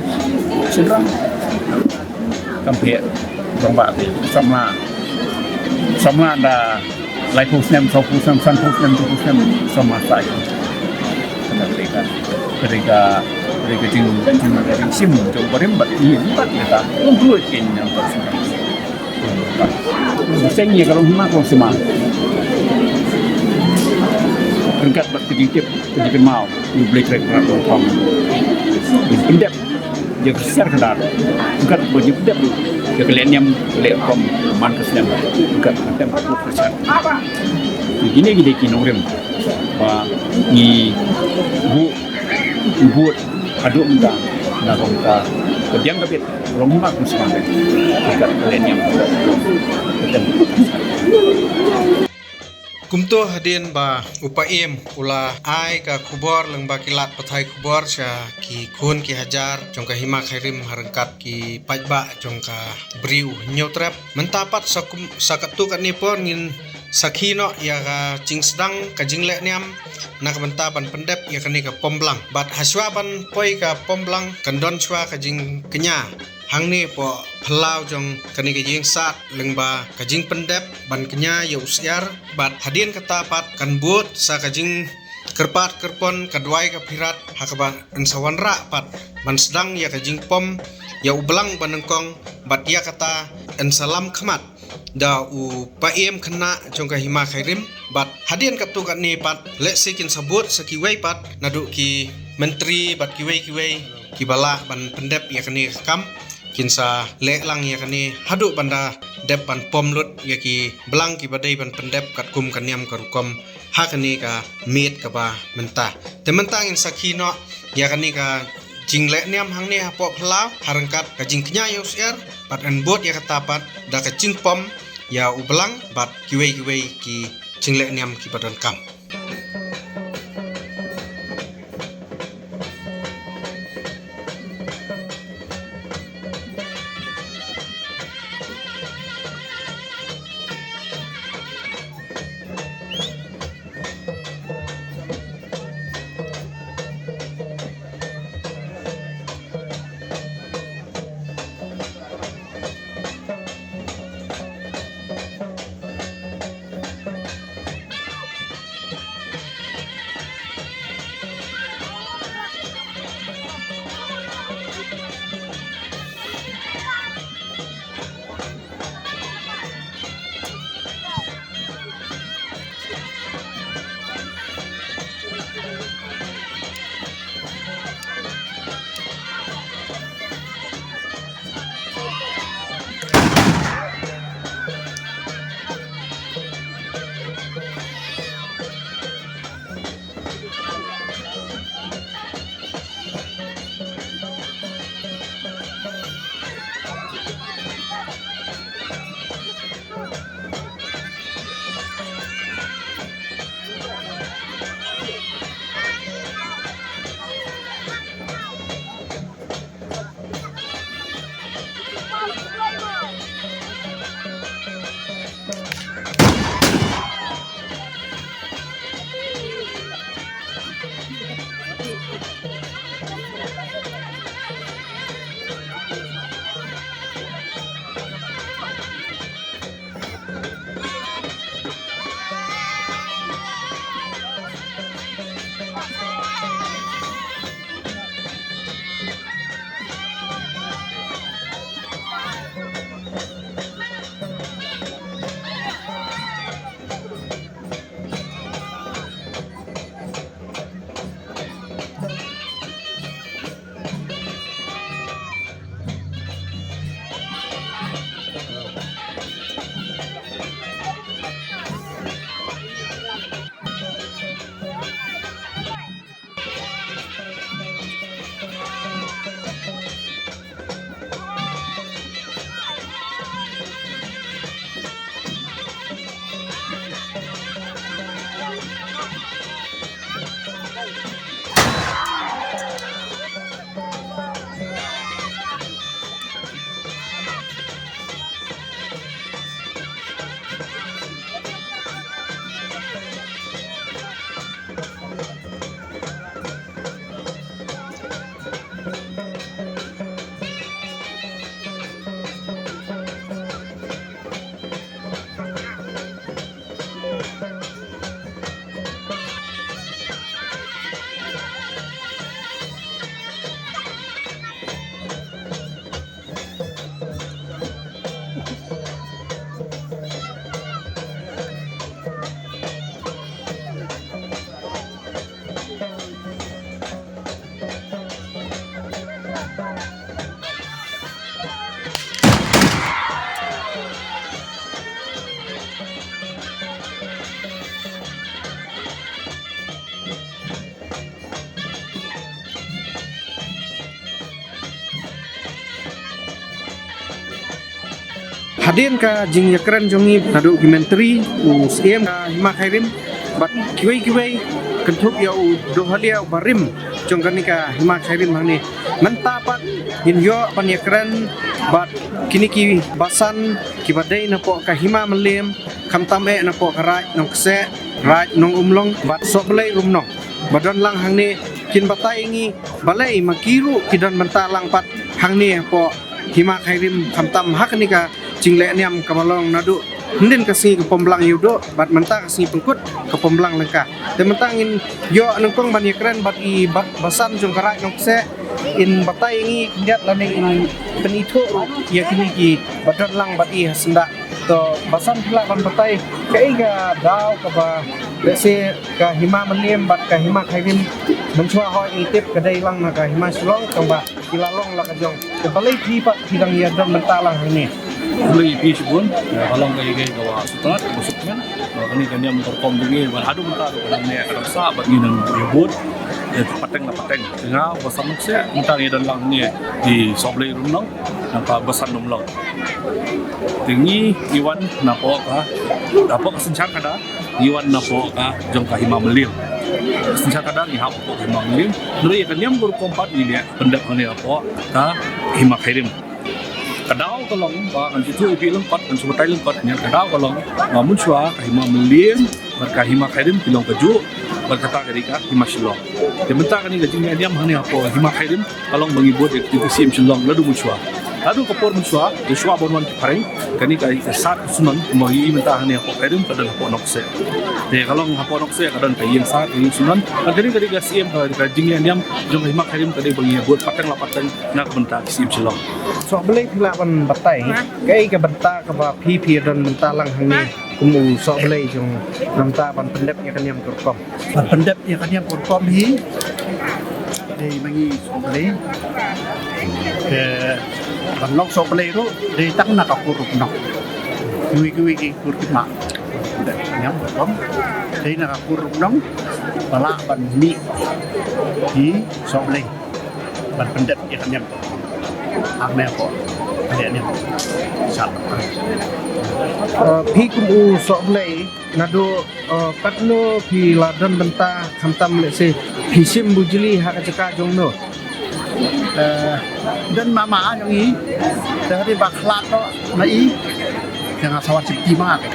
Sendang. Kam phi, tang ba phi samla. Samla da laiphew snem, sawphew snem, sanphew snem, hynriewphew snem, samla sa ïa. Ka dei ka, ka dei ka, ka dei ka jing, jing, jingshim jong barim bad ïa bad ïa ka. Ym kloi kin ïa ka. Seng ïa ka long hima ka long sima. Ryngkat bad ka jingtip, ka jingkynmaw. Ngi Blei Khreh Kynrad Kong Thom. Ngin pyndep ïa ka sar ka dar. Kat ba ngi pyndep ïa ka leh niam ka leh rukom man ka snem. Kat ka tem ka sar. Ngi kine ki dei ki nongrim ba ngi buh, ngi buh haduh mynta na ka mynta ka biang ka bit long hima ka snem. Kat ka leh niam ka tem ka sar. Kumto hadien ba u Paiem u la ai ka khubor lyngba ki lad pathai khubor sha ki khun ki hajar jong ka hima Khyrim ha ryngkat ki paidbah jong ka Bri u Hynñiewtrep. Mynta pat sa kum, sa katto katne por ngin sakhi noh ïa ka jingsdang ka jingleh niam na ka bynta ban pyndep ïa kane ka pom blang. Bad hashwa ban poi ka pom blang kan don shwa ka jingkñia hangne hapoh phyllaw jong kane ka jingsad lyngba ka jingpyndep ban kñia ïa u syiar bad hadien kata pat kan bud sa ka jingkyrpad kyrpon ka duwai ka phirat ha kaba yn sa wanrah pat ban sdang ïa ka jingpom ïa u blang ba nyngkong bad ïa kata yn sa lam khmat da u Paiem khynnah jong ka hima Khyrim bad hadien katto katne pat lehse kin sa bud sa kiwei pat naduh ki myntri bad kiwei kiwei kiba lah ban pyndep ïa kane ka kam kin sa leh lang ïa kane haduh ban da dep ban pom lut ïa ki blang kiba dei ban pyndep katkum ka niam ka rukom ha kane ka miet kaba mynta. Te mynta ngin sakhi noh ïa kane ka jingleh niam hangne hapoh phyllaw ha ryngkat ka jingkñia ïa u syiar bad yn bud ïa kata pat da ka jingpom ïa u blang bad kiwei kiwei ki jingleh niam kiba donkam. Hadien ka jingïakren jong ngi naduh ki myntri, u Syiem ka Hima Khyrim bad kiwei kiwei, kynthup ïa u Dohalia uba rim jong kane ka Hima Khyrim hangne. Mynta pat ngin ïoh ban ïakren bad kine ki basan kiba dei napoh ka Hima Mylliem, khamtam eh napoh ka Raid Nongkseh, Raid Nongumlong bad Sohblei Rumnong ba don lang hangne. Kin batai ïa ngi balei ma ki ruh ki don bynta lang pat hangne hapoh Hima Khyrim, khamtam ha kane ka jingleh niam kaba long naduh hynnin ka sngi ka Pynblang Ïewduh bad mynta ka sngi Pyngkut ka Pynblang Lyngka. Te mynta ngin ïoh nyngkong ban ïakren bad i ba-, basan jong ka Raid Nongkseh, in batai ïa ngi khyndiat lane in pynithuh ruh ïa kine kiba don lang bad i ha syndah. To basan, phi lah ban batai kaei ka daw kaba, lehse, ka Hima Mylliem bad ka Hima Khyrim mynshuwa hoi ngi tip ka dei lang na ka Hima Shillong, tangba ki la long la ka jong. Te balei phi pat phi dang ïa don bynta lang hangne? Khublei phi shibun. Ïa, ka long kaei kaei kaba sngewtynnat, kaba sngewkmen. Ïa, kane ka niam ka rukom jong ngi ba haduh mynta ruh ka dang neh ka dang sah bad ngi nang ïa bud. Ïa, pateng la pateng. Te nga u basan Nongkseh, mynta ngi don lang hangne i Sohblei Rumnong, nangta basan Umlong. Te ngi, ngi wan napoh ka, napoh ka synshar khadar, ngi wan napoh ka jong ka Hima Mylliem. Synshar khadar ngi hap hapoh ka Hima Mylliem. Hynrei ïa ka niam ka rukom pat ngi leh pyndep hangne hapoh ka Hima Khyrim. Ka daw ka long ba ngan sngewthuh ïa phi lyngkot, ngan sngewbatai lyngkot, ngan, ka daw ka long ba mynshuwa ka Hima Mylliem bad ka Hima Khyrim ki long kajuh, bad kata ka dei ka Hima Shillong. Te mynta kane ka jingleh niam hangne hapoh Hima Khyrim ka long ba ngi bud ïa ka Syiem Shillong naduh mynshuwa. Naduh ka por mynshuwa, te shuwa ban wan ki phareng, kane ka, ka Sad Ksunan, kumba ngi i mynta hangne hapoh Khyrim ka don hapoh Nongkseh. Te ka long hapoh Nongkseh ka don ka ïing Sad, ka ïing Ksunan. Bad kane ka dei ka Syiem, ka, ka jingleh niam jong ka Hima Khyrim ka dei ba ngi bud pateng la pateng na ka bynta ka Syiem Shillong. Sohblei, phi lah ban batai kaei ka bynta kaba phi phi don bynta lang hangne kum u Sohblei jong, namar ban pyndep ïa ka niam ka rukom? Ban pyndep ïa ka niam ka rukom hi, dei ma ngi Sohblei, te ban long Sohblei ruh dei tang na ka kur ruh noh. Kiwei kiwei ki kur ki mah. Pyndep ïa ka niam ka rukom dei na ka kur ruh noh, ba lah ban mih ki Sohblei ban pyndep ïa ka niam. Hangne hapoh ka leh niam. Sat. Eh, phi kum u Sohblei, naduh, eh, katno phi la don bynta, khamtam, lehse, phi shim bujli ha ka jaka jong no? Eh, don mama jong i, te hynrei ba khlad noh na i, te nga sa wan shim ki ma te.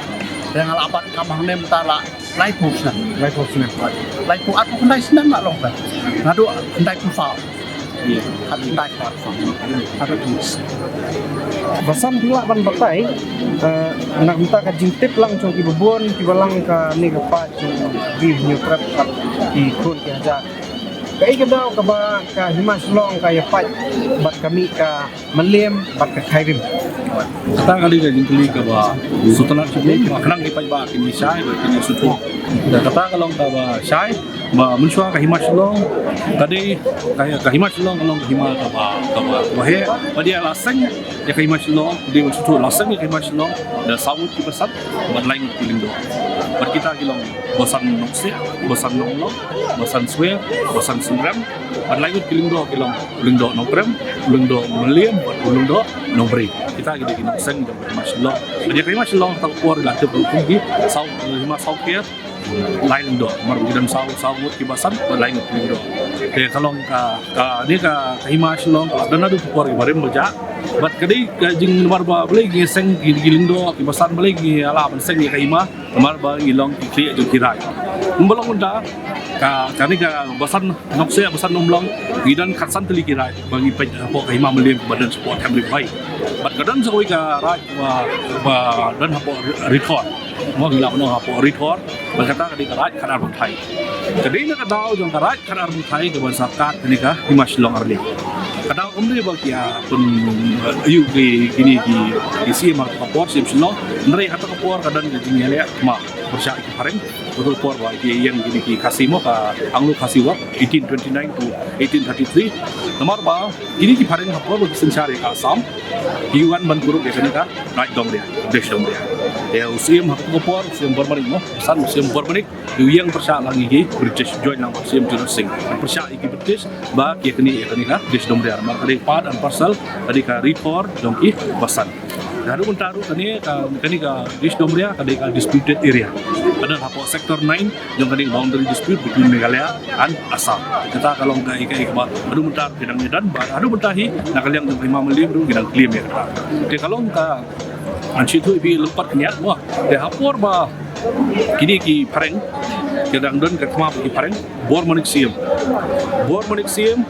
Te nga la bat kam hangne mynta la laiphew snem. Laiphew snem. Laiphew, arphew khyndai snem la long te. Naduh khyndaiphew saw. Ïa. Khyndaiphew saw. Arphew. Basan, phi lah ban batai, eh, na ka bynta ka jingtip lang jong kiba bun, kiba lang kane ka paid jong Ri Hynñiewtrep bad ki khun ki hajar, kaei ka daw kaba ka Hima Shillong ka ïa pait bad ka mih ka Mylliem bad ka Khyrim? Kata ka dei ka jingkylli kaba sngewtynnat shibun, ba khnang ki paidbah kin ïa shai bad kin ïa sngewthuh. Te kata ka long kaba shai ba mynshuwa ka Hima Shillong ka dei, ka, ka Hima Shillong ka long ka hima kaba, kaba, kaba heh. Bad ïa la seng ïa ka Hima Shillong, dei ban sngewthuh, la seng ïa ka Hima Shillong da saw ngut ki basan bad lai ngut ki lyngdoh. Bad kita ki long basan Nongkseh, basan Nonglong, basan Swer, basan Synrem, bad lai ngut ki lyngdoh ki long u lyngdoh Nongkrem, u lyngdoh Mylliem bad u lyngdoh Nongbrei. Kita ki dei ki nongseng jong ka Hima Shillong. Bad ïa ka Hima Shillong ha kata ka por la tip ruh kum ki saw, hima saw kher, lai lyngdoh. Namar ba ki don saw, saw ngut ki basan bad lai ngut ki lyngdoh. Te ka long ka, kane ka, ka Hima Shillong ka la don naduh ka por kiba rim ba jah. Bad ka dei ka jing, namar ba balei ngi seng ki, ki lyngdoh ki basan, balei ngi lah ban seng ïa ka hima? Namar ba ngi long ki khlieh jong ki raid. Kumba long mynta ka, kane ka basan Nongkseh, basan Umlong, ngi don khatsan tylli ki raid ba ngi peit hapoh ka Hima Mylliem ba don shapoh Them Ri Bhoi. Bad ka don sa kawei ka raid ba, ba don hapoh Ri-, Rithor. Mo, ngi lah ban ong hapoh Rithor. Bad kata ka dei ka raid Khadar Bynthai. Ka dei na ka daw jong ka raid Khadar Bynthai kaban sa kad kane ka Hima Shillong arliang. Ka daw kam dei ba ki ïa pyn, eh, ïa ki, kine ki, ki siem ha kata ka por, siem Shillong. Hynrei ha kata ka por ka don ka jingïaleh ma pyrshah ïa ki phareng. Kata ka por ba ki ïeng kine ki Khasi mo, ka Anglo-Khasi War, eighteen twenty-nine to eighteen thirty-three. Namar ba kine ki phareng ha por ba ki synshar ïa ka Assam, ki wan ban kurup ïa kane ka Raid Dongria, British Dongria. Te u Siem ha kata ka por, u Siem Bormanik mo, u san u Siem Bormanik, u ïeng pyrshah lang ïa ki British, join lang bad Siem Junot Singh. Pyrshah ïa ki British ba ki ïa kane, ïa kane ka British Dongria. Namar ka dei part and parcel, ka dei ka Rithor jong ki basan. Haduh mynta ruh kane ka, kane ka Dish Doomreah ka dei ka disputed area. Ka don hapoh sector nine jong kane ka boundary dispute between Meghalaya and Assam. Kata ka long ka ika ika ba haduh mynta ruh ki dang ïa don, ba haduh mynta hi na ka liang jong ka Hima Mylliem ruh ki dang claim ïa kata. Te ka long ka, ngan shu ïathuh ïa phi lympat khyndiat mo. Te ha por ba kine ki phareng, ki dang don ka thma ba ki phareng, Bor Manik Syiem. Bor Manik Syiem,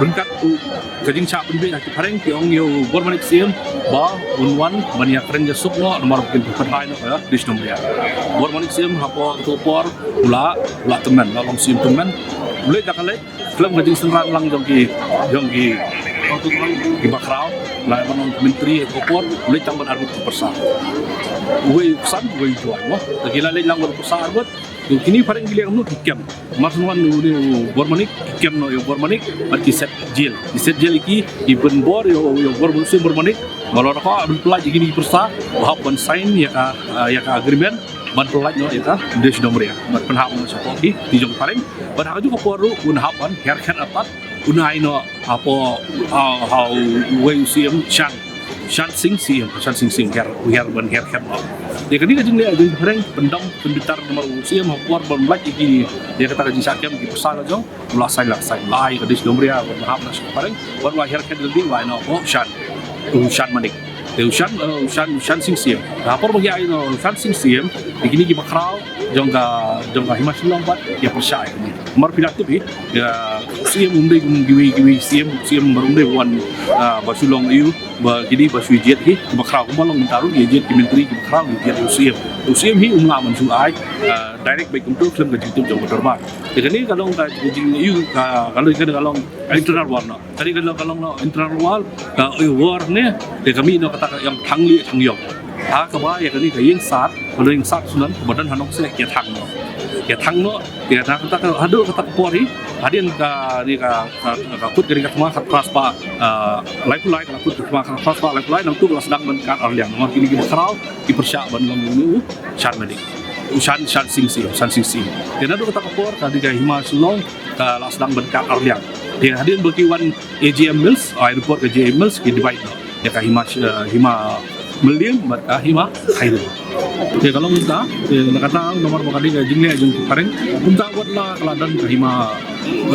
ryngkat u, ka jingshah pynbeit ha ki phareng, ki ong ïa u Bor Manik Syiem ba un wan ban ïa kren ïa suk noh, namar ba kin pynhai noh ka Dish Doomreah. Bor Manik Syiem ha por, ka por u la, u la tymmen, la long Syiem tymmen. U leit da ka leit khlem ka jingsynran lang jong ki, jong ki, ki bakhraw, la ban long myntri ha ka por, u leit tang bad arngut ki pyrsa. Uwei u Ksan, uwei u Jowai mo. Te ki la leit lang bad u pyrsa arngut. Te kine phareng ki leh kumno, ki kem. Mar shu wan u, u Bor Manik, ki kem noh ïa u Bor Manik bad ki set jail. Ki set jail ïa ki, ki pynbor ïa u, ïa u Bor Manik, Syiem Bor Manik. Ba la rkhah ban pyllait ïa kine ki pyrsa, u hap ban sign ïa ka, ah, ïa ka agreement ban pyllait noh ïa ka Dish Doomreah. Bad pynhap noh shapoh ki kti jong ki phareng. Bad ha kajuh ka por ruh un hap ban hiar khet artat, un ai noh hapoh, ah, ha uwei u Syiem Shan, Shan Singh Syiem, Shan Singh Syiem, hiar, hiar ban hiar khet noh. Te kane ka jingleh jong ki phareng pyndam pynbitar namar u Syiem ha por ban lait ïa ki, ïa kata ka jingshah kem ki pyrsa la jong, u la sign, la sign, la ai ka Dish Doomreah ban hap noh sha ki phareng, bad u la hiar khet jong ki, u la ai noh hapoh u Shan, u Shan Manik. Te u Shan, eh, u Shan, u Shan Singh Syiem. Ha por ba ki ai noh u Shan Singh Syiem, ïa kine ki bakhraw jong ka, jong ka Hima Shillong pat ki ïa pyrshah ïa kine. Namar phi la tip hi, ïa u Syiem um dei kum kiwei kiwei Syiem, u Syiem namar um dei ba wan, ah, ba shu long ïa u, ba kine ba shu jied hi ki bakhraw, kumba long mynta ruh ïa jied ki myntri ki bakhraw ïa jied u Syiem. U Syiem hi um lah ban shu ai, ah, direct beit kumto khlem ka jingtip jong ka dorbar. Te kane ka long ka jing ïa u ka, ka long, kane ka long internal war noh. Kane ka long, ka long noh internal war, ka, eh, war ne, te ka mih noh kata ka ïong thang lieh thang ïong. Ha kaba ïa kane ka ïing sar, ka long ïing sar sunan, kaba don ha Nongkseh, ki ïa thang noh. Ki ïa thang noh, ki ïa thang kata ka, haduh kata ka por hi, hadien kane ka, ka, ka kut kane ka thma khatphra spah, ah, laiphew lai, ka la kut ka thma khatphra spah laiphew lai, nangtu ka la sdang ban kat arliang. Namar kine ki bakhraw ki pyrshah ban long ïa u Shan Manik. U Shan, Shan Singh Syiem, Shan Singh Syiem. Te naduh kata ka por, kane ka Hima Shillong, ka la sdang ban kat arliang. Te hadien ba ki wan A G M Mills, ah, report ka J M Mills, ki divide noh ïa ka Hima, eh, Hima Mylliem bad ka Hima Khyrim. Te ka long kumta, te na kata namar ba ka dei ka jingleh jong ki phareng, kumta wat la ka la don ka Hima,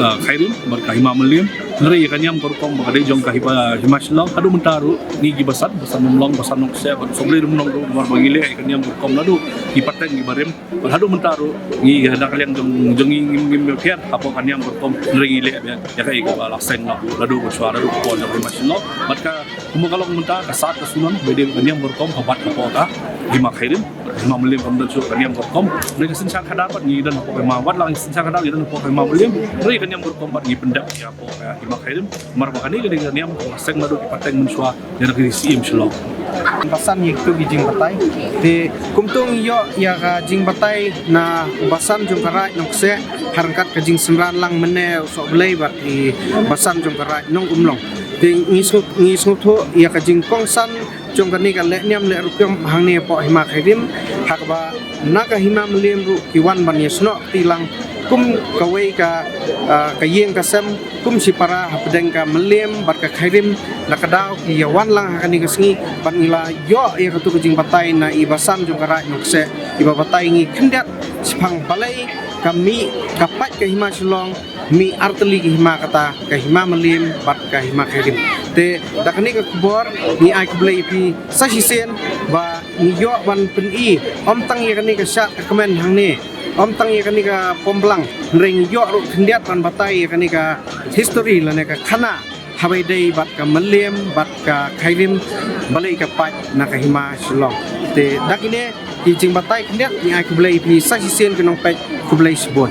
eh, Khyrim bad ka Hima Mylliem. Hynrei ïa ka niam ka rukom ba ka dei jong ka Hima, Hima Shillong, haduh mynta ruh ngi ki basan, basan Umlong, basan Nongkseh bad Sohblei Umlong ruh namar ba ngi leh ïa ka niam ka rukom naduh ki pateng ki barim. Bad haduh mynta ruh ngi, na ka liang jong, jong ngi ngim, ngim ïapher hapoh ka niam ka rukom, hynrei ngi leh biang ïa kaei kaba la seng naduh, naduh ba shuwa, naduh ba poi jong ka Hima Shillong. Bad ka, kumba ka long mynta, ka sat ka sunan ba dei ka niam ka rukom ka bat hapoh ka Hima Khyrim, Hima Mylliem kam don shuh ka niam ka rukom. Hynrei ka synshar khadar pat ngi don hapoh ka Hima, wat la ka synshar khadar ngi don hapoh ka Hima Mylliem, hynrei ka niam ka rukom pat ngi pyndep ïa hapoh ka Hima Khyrim. Namar ba kane ka dei ka niam kaba la seng naduh ki pateng mynshuwa ïa na ka Syiem Shillong. Basan ïa kito ki jingbatai. Te kumto ngi ïoh ïa ka jingbatai na u basan jong ka Raid Nongkseh ha ryngkat ka jingsynran lang mynne u Sohblei bad i basan jong ka Raid Nongumlong. Te ngi sngewthuh, ngi sngewthuh ïa ka jingkongsan jong kane ka leh niam leh rukom hangne hapoh Hima Khyrim, ha kaba na ka Hima Mylliem ruh ki wan ban ïasnoh kti lang kum kawei ka, ah, ka ïing ka sem, kum shipara hapdeng ka Mylliem bad ka Khyrim. Na ka daw ki ïa wan lang ha kane ka sngi ban ngi la ïoh ïa kato ka jingbatai na i basan jong ka Raid Nongkseh, iba batai ngi khyndiat shaphang balei ka mih, ka pait ka Hima Shillong mih artylli ki hima, kata ka Hima Mylliem bad ka Hima Khyrim. Te da kane ka khubor ngi ai khublei ïa phi sa shisien ba ngi ïoh ban pyni ym tang ïa kane ka shad ka kmen hangne, ym tang ïa kane ka Pomblang, hynrei ngi ïoh ruh khyndiat ban batai ïa kane ka history lane ka khana haba ïadei bad ka Mylliem bad ka Khyrim, balei ka pait na ka Hima Shillong. Te da kine ki jingbatai khyndiat ngi ai khublei ïa phi sa shisien ki nongpeit, khublei shibun.